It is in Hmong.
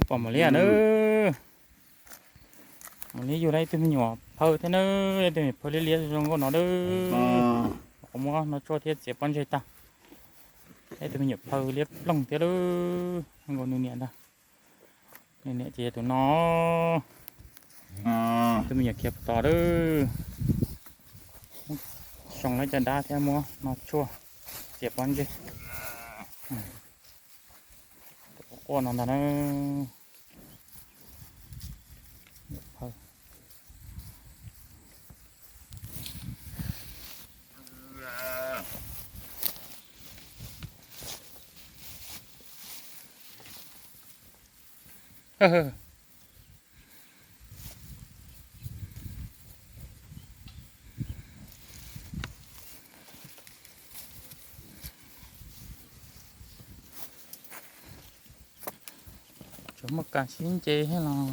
Pom maum liab na. Maum liab yug tau ib tug me nyuam phaw thiab na. Ib tug me nyuam phaw liab liab zoo nkauj no na. Qhov muab noj tshuaj thiab txiav pob ntseg tag. Ib tug me nyuam phaw liab ploog thiab lawm. Zoo nkaus nws niam ntag. Nws niam ces yog tus no. Tus me nyuam khiav puag tod lawm. Muab soo lawv caj dab thiab muab noj tshuaj txiav pob ntseg. Tus quaj quaj no ntag na. Tsuas muaj kas sib nce thiab los.